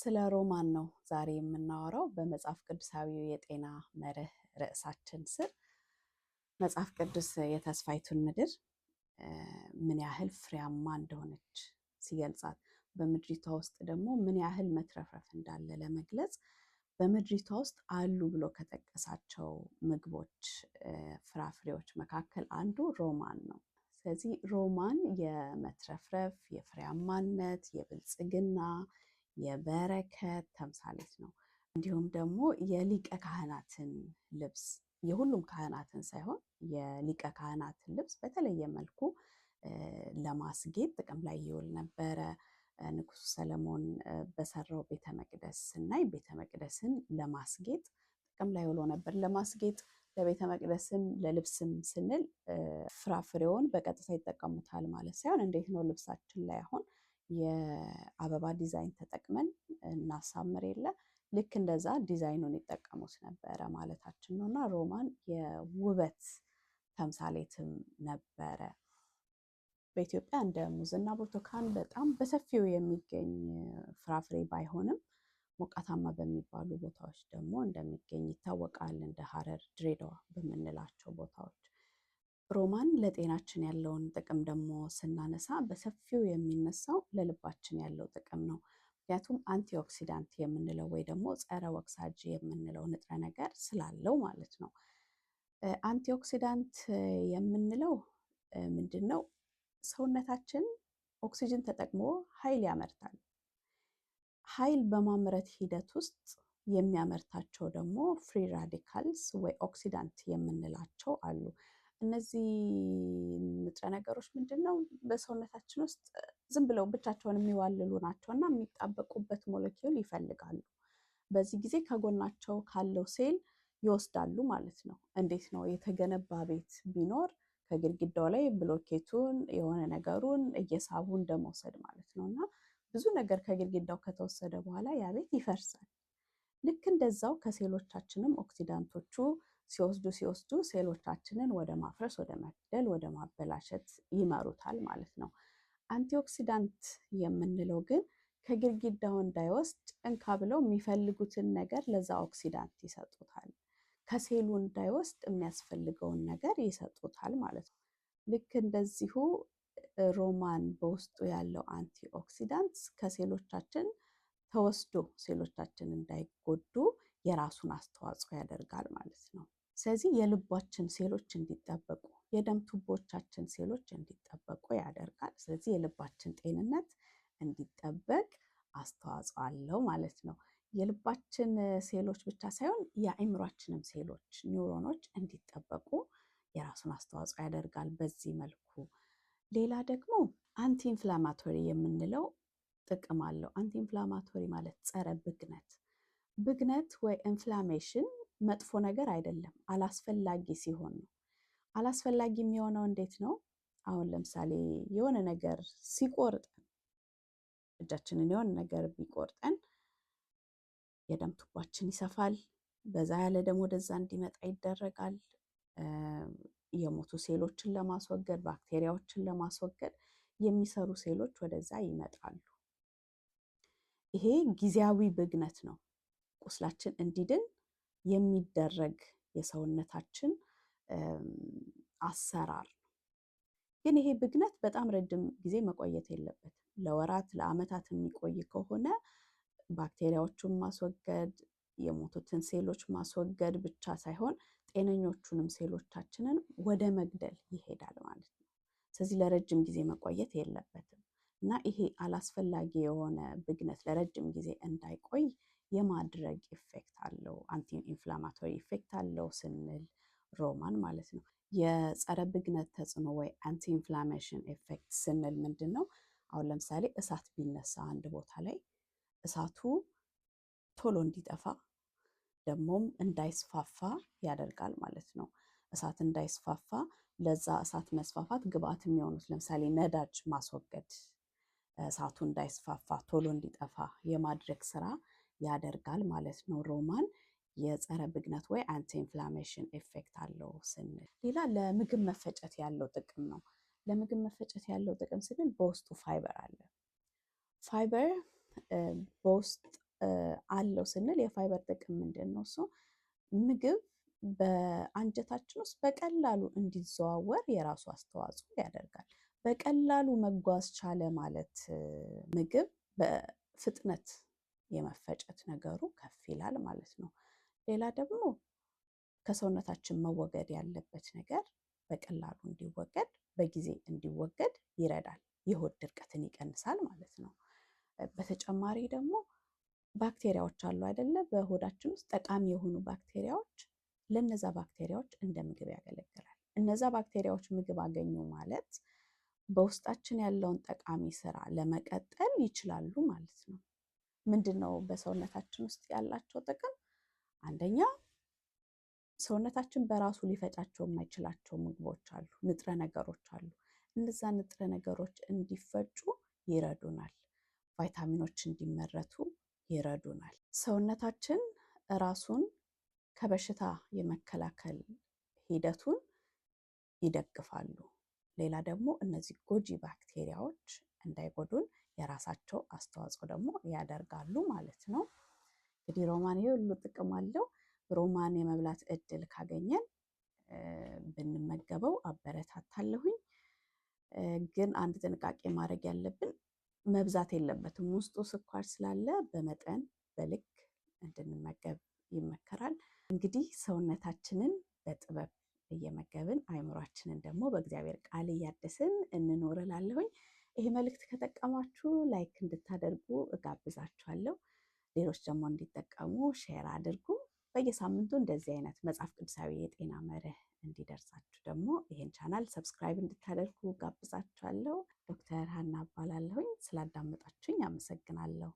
ስለ ሮማን ነው ዛሬ የምናወራው በመጽሐፍ ቅዱሳዊው የጤና መርህ ርዕሳችን ስር። መጽሐፍ ቅዱስ የተስፋይቱን ምድር ምን ያህል ፍሬያማ እንደሆነች ሲገልጻት፣ በምድሪቷ ውስጥ ደግሞ ምን ያህል መትረፍረፍ እንዳለ ለመግለጽ በምድሪቷ ውስጥ አሉ ብሎ ከጠቀሳቸው ምግቦች፣ ፍራፍሬዎች መካከል አንዱ ሮማን ነው። ስለዚህ ሮማን የመትረፍረፍ፣ የፍሬያማነት፣ የብልጽግና፣ የበረከት ተምሳሌት ነው። እንዲሁም ደግሞ የሊቀ ካህናትን ልብስ፣ የሁሉም ካህናትን ሳይሆን የሊቀ ካህናትን ልብስ በተለየ መልኩ ለማስጌጥ ጥቅም ላይ ይውል ነበረ። ንጉሱ ሰለሞን በሰራው ቤተ መቅደስ ስናይ ቤተ መቅደስን ለማስጌጥ ጥቅም ላይ ውሎ ነበር። ለማስጌጥ ለቤተ መቅደስም ለልብስም ስንል ፍራፍሬውን በቀጥታ ይጠቀሙታል ማለት ሳይሆን፣ እንዴት ነው ልብሳችን ላይ አሁን የአበባ ዲዛይን ተጠቅመን እናሳምር የለ፣ ልክ እንደዛ ዲዛይኑን ይጠቀሙት ነበረ ማለታችን ነው። እና ሮማን የውበት ተምሳሌትም ነበረ። በኢትዮጵያ እንደ ሙዝና ብርቱካን በጣም በሰፊው የሚገኝ ፍራፍሬ ባይሆንም ሞቃታማ በሚባሉ ቦታዎች ደግሞ እንደሚገኝ ይታወቃል። እንደ ሐረር፣ ድሬዳዋ በምንላቸው ቦታዎች። ሮማን ለጤናችን ያለውን ጥቅም ደግሞ ስናነሳ በሰፊው የሚነሳው ለልባችን ያለው ጥቅም ነው። ምክንያቱም antioxidant የምንለው ወይ ደግሞ ጸረ ወክሳጅ የምንለው ንጥረ ነገር ስላለው ማለት ነው። Antioxidant የምንለው ምንድን ነው? ሰውነታችን ኦክሲጅን ተጠቅሞ ኃይል ያመርታል። ኃይል በማምረት ሂደት ውስጥ የሚያመርታቸው ደግሞ free radicals ወይ oxidant የምንላቸው አሉ። እነዚህ ንጥረ ነገሮች ምንድን ነው? በሰውነታችን ውስጥ ዝም ብለው ብቻቸውን የሚዋልሉ ናቸው እና የሚጣበቁበት ሞለኪውል ይፈልጋሉ። በዚህ ጊዜ ከጎናቸው ካለው ሴል ይወስዳሉ ማለት ነው። እንዴት ነው የተገነባ ቤት ቢኖር ከግድግዳው ላይ ብሎኬቱን የሆነ ነገሩን እየሳቡ እንደመውሰድ ማለት ነው። እና ብዙ ነገር ከግድግዳው ከተወሰደ በኋላ ያ ቤት ይፈርሳል። ልክ እንደዛው ከሴሎቻችንም oxidant ኦቹ ሲወስዱ ሲወስዱ ሴሎቻችንን ወደ ማፍረስ፣ ወደ መግደል፣ ወደ ማበላሸት ይመሩታል ማለት ነው። Antioxidant የምንለው ግን ከግድግዳው እንዳይወስድ እንካ ብለው የሚፈልጉትን ነገር ለዛ oxidant ይሰጡታል። ከሴሉ እንዳይወስድ የሚያስፈልገውን ነገር ይሰጡታል ማለት ነው። ልክ እንደዚሁ ሮማን በውስጡ ያለው antioxidant ከሴሎቻችን ተወስዶ ሴሎቻችን እንዳይጎዱ የራሱን አስተዋጽኦ ያደርጋል ማለት ነው። ስለዚህ የልባችን ሴሎች እንዲጠበቁ፣ የደም ቱቦቻችን ሴሎች እንዲጠበቁ ያደርጋል። ስለዚህ የልባችን ጤንነት እንዲጠበቅ አስተዋጽኦ አለው ማለት ነው። የልባችን ሴሎች ብቻ ሳይሆን የአእምሯችንም ሴሎች፣ ኒውሮኖች እንዲጠበቁ የራሱን አስተዋጽኦ ያደርጋል በዚህ መልኩ። ሌላ ደግሞ anti inflammatory የምንለው ጥቅም አለው። Anti inflammatory ማለት ጸረ ብግነት። ብግነት ወይ inflammation መጥፎ ነገር አይደለም፣ አላስፈላጊ ሲሆን ነው። አላስፈላጊ የሚሆነው እንዴት ነው? አሁን ለምሳሌ የሆነ ነገር ሲቆርጠን፣ እጃችንን የሆነ ነገር ቢቆርጠን የደም ቱቧችን ይሰፋል። በዛ ያለ ደም ወደዛ እንዲመጣ ይደረጋል። የሞቱ ሴሎችን ለማስወገድ፣ ባክቴሪያዎችን ለማስወገድ የሚሰሩ ሴሎች ወደዛ ይመጣሉ። ይሄ ጊዜያዊ ብግነት ነው። ቁስላችን እንዲድን የሚደረግ የሰውነታችን አሰራር ነው። ግን ይሄ ብግነት በጣም ረጅም ጊዜ መቆየት የለበትም። ለወራት ለዓመታት የሚቆይ ከሆነ ባክቴሪያዎቹን ማስወገድ፣ የሞቱትን ሴሎች ማስወገድ ብቻ ሳይሆን ጤነኞቹንም ሴሎቻችንን ወደ መግደል ይሄዳል ማለት ነው። ስለዚህ ለረጅም ጊዜ መቆየት የለበትም እና ይሄ አላስፈላጊ የሆነ ብግነት ለረጅም ጊዜ እንዳይቆይ የማድረግ effect አለው። Anti inflammatory effect አለው ስንል ሮማን ማለት ነው። የጸረ ብግነት ተጽዕኖ ወይ anti inflammation effect ስንል ምንድን ነው? አሁን ለምሳሌ እሳት ቢነሳ አንድ ቦታ ላይ እሳቱ ቶሎ እንዲጠፋ ደግሞም እንዳይስፋፋ ያደርጋል ማለት ነው። እሳት እንዳይስፋፋ፣ ለዛ እሳት መስፋፋት ግብአት የሚሆኑት ለምሳሌ ነዳጅ ማስወገድ፣ እሳቱ እንዳይስፋፋ ቶሎ እንዲጠፋ የማድረግ ስራ ያደርጋል ማለት ነው። ሮማን የጸረ ብግነት ወይ anti inflammation effect አለው ስንል፣ ሌላ ለምግብ መፈጨት ያለው ጥቅም ነው። ለምግብ መፈጨት ያለው ጥቅም ስንል በውስጡ ፋይበር አለ። ፋይበር በውስጥ አለው ስንል የፋይበር ጥቅም ምንድን ነው? እሱ ምግብ በአንጀታችን ውስጥ በቀላሉ እንዲዘዋወር የራሱ አስተዋጽኦ ያደርጋል። በቀላሉ መጓዝ ቻለ ማለት ምግብ በፍጥነት የመፈጨት ነገሩ ከፍ ይላል ማለት ነው። ሌላ ደግሞ ከሰውነታችን መወገድ ያለበት ነገር በቀላሉ እንዲወገድ፣ በጊዜ እንዲወገድ ይረዳል። የሆድ ድርቀትን ይቀንሳል ማለት ነው። በተጨማሪ ደግሞ ባክቴሪያዎች አሉ አይደለ? በሆዳችን ውስጥ ጠቃሚ የሆኑ ባክቴሪያዎች፣ ለነዛ ባክቴሪያዎች እንደ ምግብ ያገለግላል። እነዛ ባክቴሪያዎች ምግብ አገኙ ማለት በውስጣችን ያለውን ጠቃሚ ስራ ለመቀጠል ይችላሉ ማለት ነው። ምንድን ነው በሰውነታችን ውስጥ ያላቸው ጥቅም? አንደኛ ሰውነታችን በራሱ ሊፈጫቸው የማይችላቸው ምግቦች አሉ፣ ንጥረ ነገሮች አሉ። እነዛ ንጥረ ነገሮች እንዲፈጩ ይረዱናል። ቫይታሚኖች እንዲመረቱ ይረዱናል። ሰውነታችን ራሱን ከበሽታ የመከላከል ሂደቱን ይደግፋሉ። ሌላ ደግሞ እነዚህ ጎጂ ባክቴሪያዎች እንዳይጎዱን የራሳቸው አስተዋጽኦ ደግሞ ያደርጋሉ ማለት ነው። እንግዲህ ሮማን ይሄ ሁሉ ጥቅም አለው። ሮማን የመብላት እድል ካገኘን ብንመገበው አበረታታለሁኝ። ግን አንድ ጥንቃቄ ማድረግ ያለብን መብዛት የለበትም። ውስጡ ስኳር ስላለ በመጠን በልክ እንድንመገብ ይመከራል። እንግዲህ ሰውነታችንን በጥበብ እየመገብን አእምሯችንን ደግሞ በእግዚአብሔር ቃል እያደስን እንኖር እላለሁኝ። ይሄ መልእክት ከጠቀማችሁ like እንድታደርጉ እጋብዛችኋለሁ። ሌሎች ደግሞ እንዲጠቀሙ share አድርጉ። በየሳምንቱ እንደዚህ አይነት መጽሐፍ ቅዱሳዊ የጤና መርህ እንዲደርሳችሁ ደግሞ ይህን channel subscribe እንድታደርጉ ጋብዛችኋለሁ። ዶክተር ሀና እባላለሁኝ። ስላዳመጣችሁኝ አመሰግናለሁ።